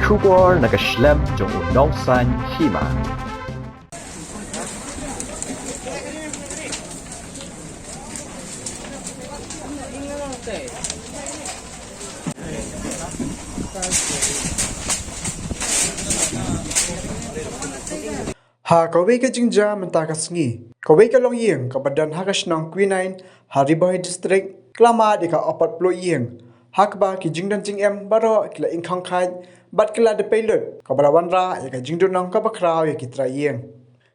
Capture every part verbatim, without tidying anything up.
Khubor na ka shlem jong u nongsan hima. Ha kawei ka jingjia mynta ka sngi, kawei ka longïing kaba don ha ka shnong Quinine, ha Ri Bhoi District, ka la mad ïa ka apot pluh ïing, ha kaba ki jingdon jingem baroh ki la ingkhong khaid bad ki la dpei lut, kaba la wanrah ïa ka jingdonong kaba khraw ïa ki trai ïing.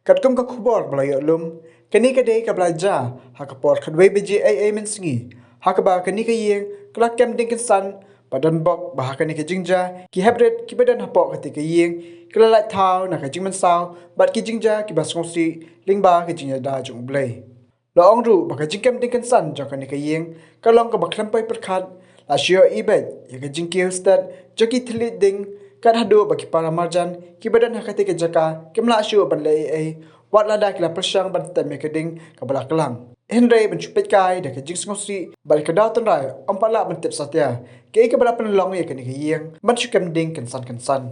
Katkum ka khubor ba la ïoh lum, kane ka dei kaba la jia ha ka por khatwei baje eiei mynsngi, ha kaba kane ka ïing ka la kem ding kynsan, ba don bok ba ha kane ka jingjia ki heprit kiba don hapoh katei ka ïing ki la lait thaw na ka jingmynsaw bad ki jingjia kiba sngewsih lyngba ka jingïada jong U Blei. La ong ruh ba ka jingkem ding kynsan jong kane ka ïing ka long kaba khlem poi pyrkhat, la shu ïohi beit ïa ka jingkiew stet jong ki thylliej ding, kat haduh ba ki para marjan kiba don ha katei ka jaka kim lah shuh ban leh ei ei, wat lada ki la pyrshang ban tem ïa ka ding kaba la klang. Hynrei ban shu peitkai da ka jingsngewsih bad ka daw tynrai, ym pat lah ban tip satia kaei kaba la pynlong ïa kane ka ïing ban shu kem ding kynsan kynsan.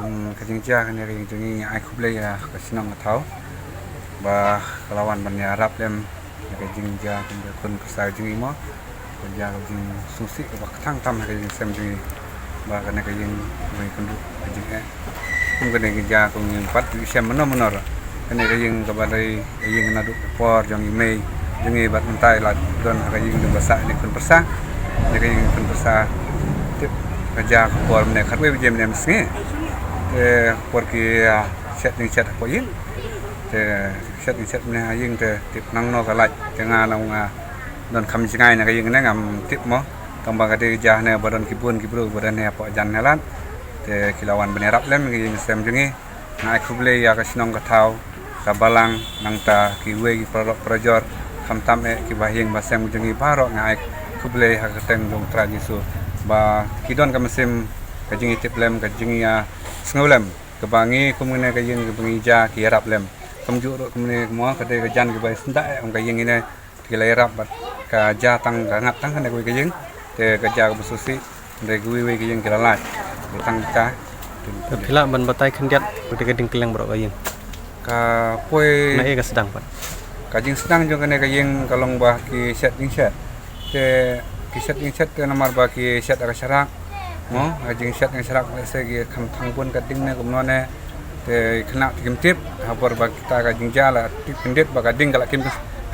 Hmm, ka jingjia kane ka ïing jong ngi, ngi ai khublei ïa ka shnong ka thaw ba ka la wan ban ïarap lem ïa ka jingjia ka khun ka sa jong ngi mo. Ka jia ka jingsngewsih kaba kthang tam ha ka jingsem jong ngi ba kane ka ïing ngi kynduh ka jingeh. Kum kane ka jia kum ngi pat ngi shem mano mano ruh. Kane ka ïing kaba dei ka ïing naduh ka por jong i mei jong ngi bad mynta i la don ha ka ïing jong ba sah ne khun pyrsa. Ne ka ïing khun pyrsa. Tip ka jia ka por mynne khatwei baje mynne mynsngi. Te ka por ki, ah, shet ding shet hapoh ïing. Te shet ding shet mynne ha ïing te tip nangno ka lait te nga nang nga don kham jngai na ka ïing ne ngam tip mo. Tang ba ka dei ka jia ne ba don ki bun ki briew ba don ne hapoh jan ne lad. Te ki la wan ban ïarap lem ka ïing sem jong ngi. Nga ai khublei ïa ka shnong ka thaw, ka balang, nangta kiwei ki paralok parajor, khamtam eh ki bahaïing bahasem jong ngi baroh nga ai khublei ha ka kyrteng jong U Trai Jisu. Ba ki don ka mynsiem ka jingïatiplem, ka jingïasngewlem kaba ngi kum kane ka ïing kaba ngi jia ki ïarap lem. Kumjuh ruh kumne kumne ka dei ka jan kiba syndah eh kum ka ïing ine. Te ki la ïarap bad ka jia tang ka ngat tang kane kawei ka ïing. Te ka jia kaba sngewsih. Hynrei kiwei kiwei ka ïing ki la lait. Te tang ka. Te phi lah ban batai khyndiat kata ka ding kylleng baroh ka ïing. Ka poi. Na ei ka sdang pat. Ka jingsdang jong kane ka ïing ka long ba ki shet ding shet. Te ki shet ding shet te namar ba ki shet ha ka sharak. Mo, ka jingshet ha ka sharak lehse ki kham thang bun ka ding ne kumno ne. Te khynnah te kim tip, ha por ba kita ka jingjia la tip kyndit ba ka ding ka la kim,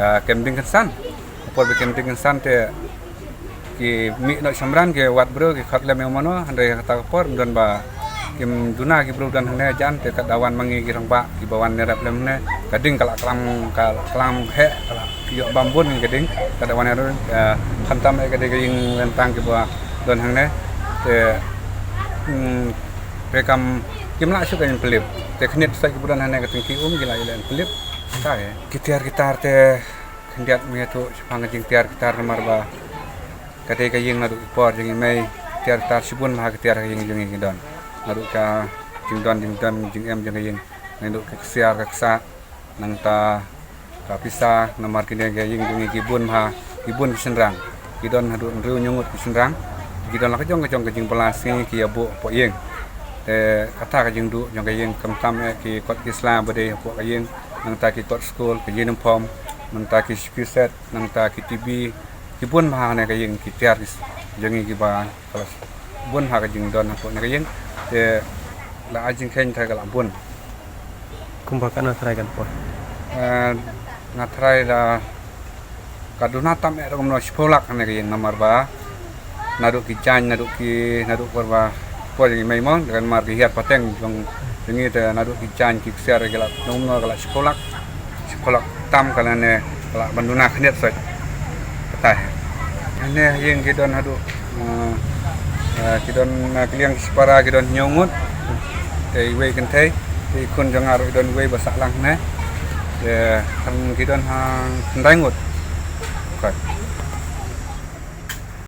ah, kem ding kynsan. Ha por ba kem ding kynsan te ki mih noh shamran ki wad briew ki khot lem ïa u mano, hynrei kata ka por ym don ba kim duna ki briew don hangne jan te kat da wan ma ngi ki rangbah kiba wan ïarap lem hangne. Ka ding ka la klam, ka la klam heh, ka la ïoh bam bun ngi ka ding, ka da wan ïa ruh, eh, khamtam eh ka dei ka ïing lyntang kiba don hangne. Te, hmm, te kam kim lah shuh ka ïing pylip. Te khyndiat sa kiba don hangne ka teng ki um ki la ïa la ïing pylip. Ka ïa. Ki tiar ki tar te khyndiat me ïathuh shaphang ka jingtiar ki tar namar ba ka dei ka ïing naduh ki por jong i mei, tiar ki tar shibun bha ki tiar ka ïing jong i ki don. Naduh ka jingdon jingdon jingem jong ka ïing. Naduh ka ksiar ka ksah. Nangta ka pisa namar kine ka ïing jong i ki bun bha, ki bun ki shynrang. Ki don haduh hynriew hynñiew ngut ki shynrang. Ki don la ka jong ka jong ka jingbylla sngi ki ïa buh hapoh ïing. Te kata ka jingduh jong ka ïing khamtam eh ki kot ki sla ba dei hapoh ka ïing. Nangta ki kot skul, ki uniform, nangta ki, ki set, nangta ki T V, ki bun bha ne ka ïing ki tiar ki s-, jong i kiba Ka la bun ha ka jingdon hapoh ne ka ïing. Te la ai jingkheiñ te ka la bun. Kumba katno trai kan poi? Eh, nga trai la Ka duna tam eh ruh kumno shiphew lak hangne ka ïing namar ba naduh ki jaiñ, naduh ki, naduh por ba por jong i mei mo, kan mar ki hiar pateng jong jong i te naduh ki jaiñ ki ksiar ki la kumno ka la shiphew lak. Shiphew lak tam ka la ne ka la ban duna khyndiat soi. Kata hi. Hangne ïing ki don haduh, eh, eh, ki don, eh, ki liang ki shipara ki don hynñiew ngut. Te iwei kynthei, te i khun jong nga ruh i don iwei ba sah lang ne. Te kan ki don ha khyndai ngut. Khoi.